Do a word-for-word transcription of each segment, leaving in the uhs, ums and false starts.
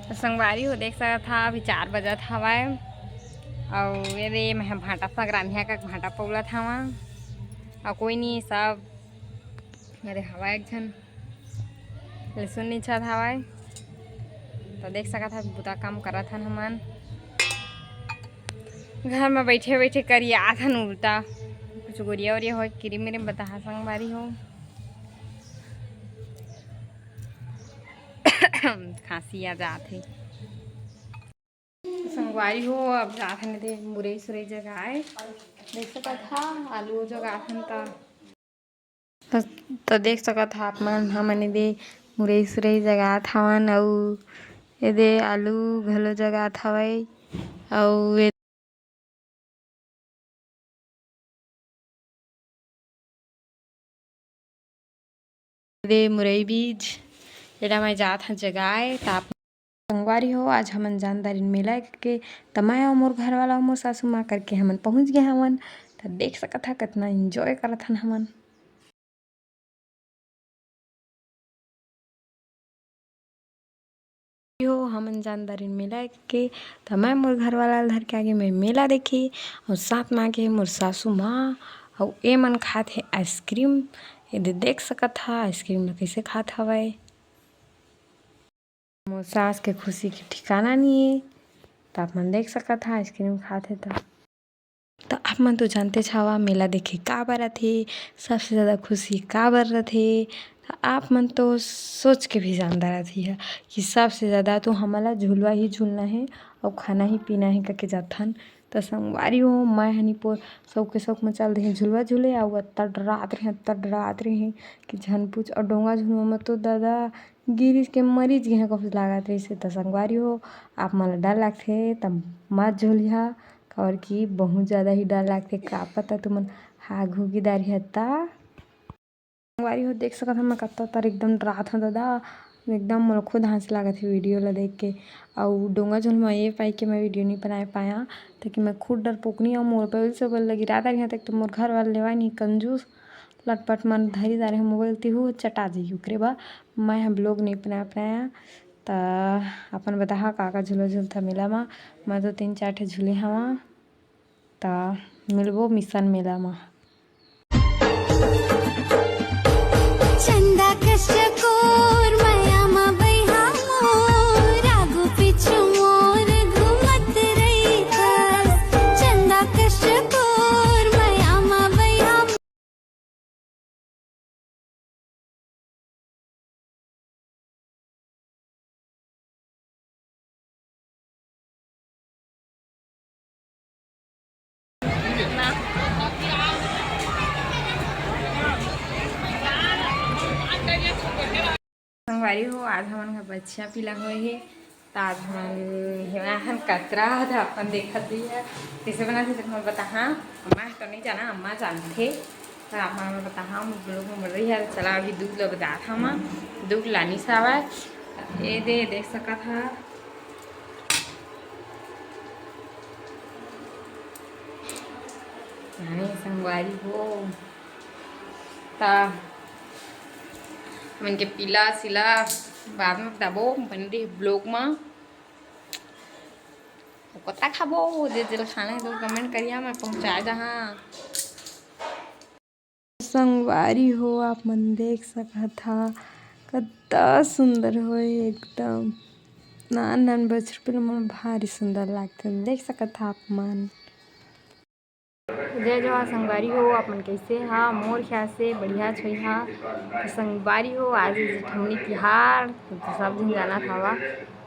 तो संगवारी हो, देख सकत हा, अभी चार बजत हवय। अउ ये दे, मैं ह भांटा साग रांधिया का भांटा पौलत हवा। अउ कोई नहीं, सब ये दे हवा एक झन लहसुन निचत हवय। तो देख सकत हा, बुता काम करत हन हमन। घर में बैठे बैठे करियात हन उल्टा। कुछ गोरिया ओरिया होय, किरी मेरी बताहा संगवारी हो। खांसी आ जात हे। संगवारी हो, अब जात हन दे मुरई सुरई जगाए। देख सकत हा, आलू जगात हन त। त, त देख सकत हा आप मन, हमन एदे मुरई सुरई जगात हवन, अउ एदे आलू घलो जगात हवय, अउ ए- दे मुरई बीज, एला मैं जात हन जगाए। त आप संगवारी हो, आज हमन जानदारिन मेला के, त मैं अउ मोर घर वाला अउ मोर सासू माँ करके हमन पहुँच गे हवन। त देख सकत हा, कतना enjoy करत हन हमन। हो, हमन जानदारिन मेला के, त मैं मोर घर वाला ल धर के आगे मैं मेला देखे, अउ साथ में आगे मोर सासू माँ, अउ ए मन खात हे आइसक्रीम। एदे देख सकत हा, आइसक्रीम ल कइसे खात हवय। मोर सास के खुशी के ठिकाना नइ हे। त आप मन देख सकत हा, आइसक्रीम खात हे त। त आप मन तो जानतेच हवा, मेला देखे काबर आथे, सबसे ज़्यादा खुशी काबर रथे। त आप मन तो सोच के भी जानदार रथे ह कि सबसे ज़्यादा तो हमन ला झुलवा ही झुलना हे अउ खाना ही पीना हे कके जाथन। त संगवारी हो, मैं हनी पोर सौक के सौक में चल देहे झुलवा झूले, अउ अत्ता डरात रहे, अत्ता डरात रहे कि झन पूछ। अउ डोंगा झुलवा में तो दादा गिरिस के मरिच गे हे, कुछ लागत रहिस हे। त संगवारी हो, आप मन ला डर लागथे त मत झुलिहा, काबर कि बहुत ज़्यादा ही डर लागथे। का पता तुमन हाग हुगी डारिहा त। संगवारी हो, देख सकत हव, मैं कत्ता तर एकदम डरात हव दादा, एकदम मोला खुद हंसी लागत हे वीडियो ला देख के। अउ डोंगा झोल म ये पाई के मैं वीडियो नइ बनाए पाया, ताकि मैं खुद डरपोकनी अउ मोर पहल से बोल लगी रात आ गया तक तो मोर घर वाला लेवा नहीं कंजूस लटपट मन धरी दारे ह मोबाइल तिहू चटा जाही ओकरे बर। मैं ह ब्लॉग नइ बनाए बनाया। त अपन बताहा का का झूला झूलथा मेला म। मैं तो तीन चार ठे झूले हवा। त मिलबो मिशन मेला म। चंदा कष्ट कोर मया म बैहा मोर, आगू पीछू मोर घूमत रहिथस। चंदा कष्ट कोर मया म बैहा संगवारी हो, आज हमन ह बछिया पिला होए हे, त आज हमन हेवय हन कतरा, त अपन देखत रहिहा, कइसे बनाथे, तेन मोला बताहा। मैं तो नइ जाना, अम्मा जानथे, त आप मन मोला बताहा, मोर ब्लॉग में बने रहिहा। चला, अभी दूध ल बतात हव, दूध लानिस हवय, ए दे, देख सकत हा। अरे संगवारी हो, त मन के पीला सिला बाद में बताबो, बने रही ब्लॉग में। कत्ता खाबो, जे जे ल खाना हे तो कमेंट करिहा, मैं पहुँचा दहा। संगवारी हो, आप मन देख सकत हा, कत्ता सुंदर होए एकदम। नान नान बछरू पिला मन भारी सुंदर लागथे, देख सकत हा आप मन। जय जोहार संगवारी हो, आप मन कइसे हा? मोर ख्याल से बढ़िया होइहा। त संगवारी हो, आज जेठौनी तिहार, त सब झन जानत हवा।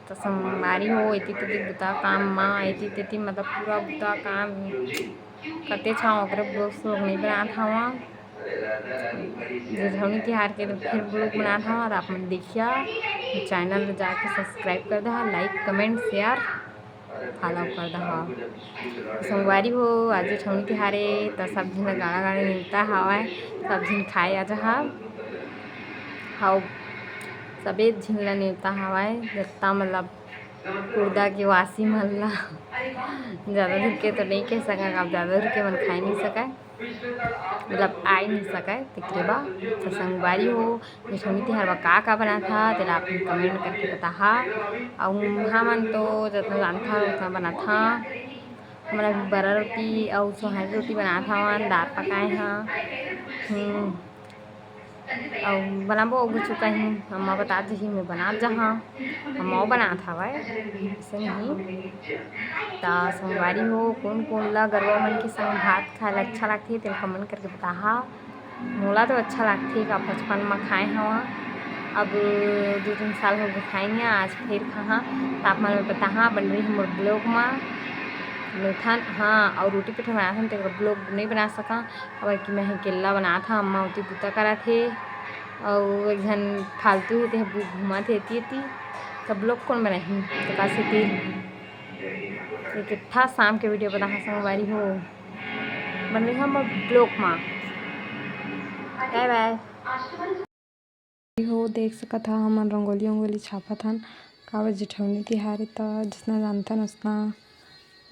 त संगवारी हो, एती तेती बुता काम मा, एती तेती मतलब पूरा बुता काम करते छाव, ओकरे ब्लॉग व्लॉग नइ बनात हवा। जेठौनी तिहार के फिर ब्लॉग बनात हवा, त आप मन देखिया, चैनल ला जाके सब्सक्राइब कर दहा, लाइक, कमेंट, शेयर, फॉलो कर दहा। संगवारी हो, आज जेठौनी तिहार ए, त सब झन ला गाड़ा गाड़ी नेवता हवय, सब झन खाए आ जहा। हाव, सबे झिन ला नेवता हवय, जत्ता मतलब कुर्दा के वासी मन ला ज़्यादा दूर के तो नहीं कह सकन, अब ज़्यादा दूर के मन खाए नहीं सकय, मतलब आए नहीं सकय। तेकरे बा तो संगवारी हो, जेठौनी तिहार बर का का बनाथा, तेला आप comment करके बताहा। अउ हमन तो जतना जानथन उतना बनाथा। हमन अभी बरा रोटी अउ सोहारी रोटी बनात हवन, दाल पकाए हन। हम्म, अउ बनाबो अउ कुछु कहीं, अम्मा बतात जही मैं बनात जहाँ, अम्मा बनात हवय, अइसे नहीं। त संगवारी हो, कोन कोन ला गरवा मन के संग भात खाए ला अच्छा लागथे, तेला comment करके बताहा। मोला तो अच्छा लागथे, का बचपन म खाए हवं, अब दू तीन साल हो गए खाए नहीं, आज फिर खाहा। त आप मन ल बताहा, बन रही मोर vlog म मिलथन। हाँ, अउ रोटी पेठा बनाथन, तेकर vlog नहीं बना सका, काबर कि मैं अकेल्ला बनात हवं, अम्मा ओती बूता करत हे, अउ एक झन फालतू हे, तेह घूमत हे एती एती, त vlog कोन बनाही? त का सेती एक ठा शाम के video बनाहा संगवारी हो, बन रही हम vlog मा। Bye bye। हो देख सकत हा, हमन रंगोली उंगोली छापत हन, काबर जेठौनी तिहार ए, त जिसना जानथन उसना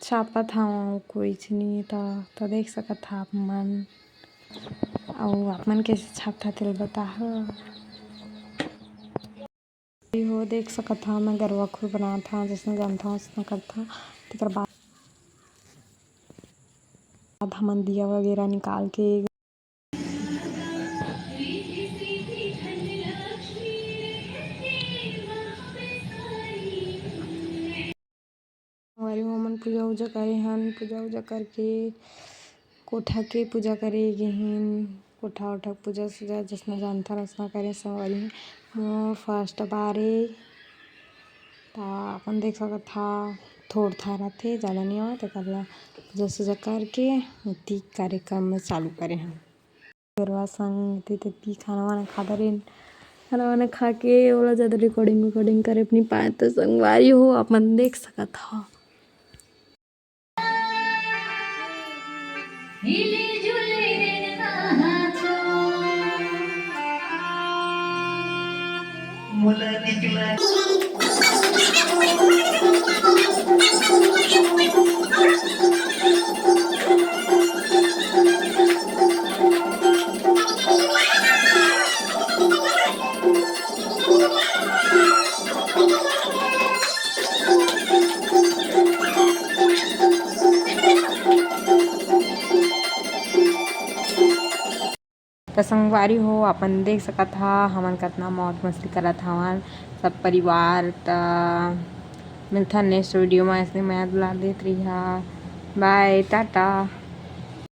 छापत हवं, कोई चीज नहीं त, त देख सकत हा आप मन। अउ आप मन कैसे छापथा तेल बताहा। हो देख सकत हा, मैं गरवा खुर बनात हा, जिसने जानथा उसने करथा। तेकर बाद हमन दिया वगैरह निकाल के हमारी हमन पूजा उजा करे हन, पूजा उजा करके कोठा के पूजा करे गे हन। कोठा ओठा पूजा सूजा जसना जानथन उसना करे संगवारी। मोर first बार ए, त अपन देख सकत हा, थोड़ थार आथे, ज़्यादा नहीं आवत, तेकर ला पूजा सूजा करके एती कार्यक्रम में चालू करे हन। गरवा संग एती तेती खाना वाना खा डरेन। खाना वाना खा के ओला ज़्यादा recording recording करे नहीं पाए, त संगवारी हो, अपन देख सकत हा। त संगवारी हो, अपन देख सकत हा, हमन कतना मौज मस्ती करत हवन सब परिवार। त मिलथन next video मा, अइसने मया दुलार देत रहिहा। Bye, टाटा।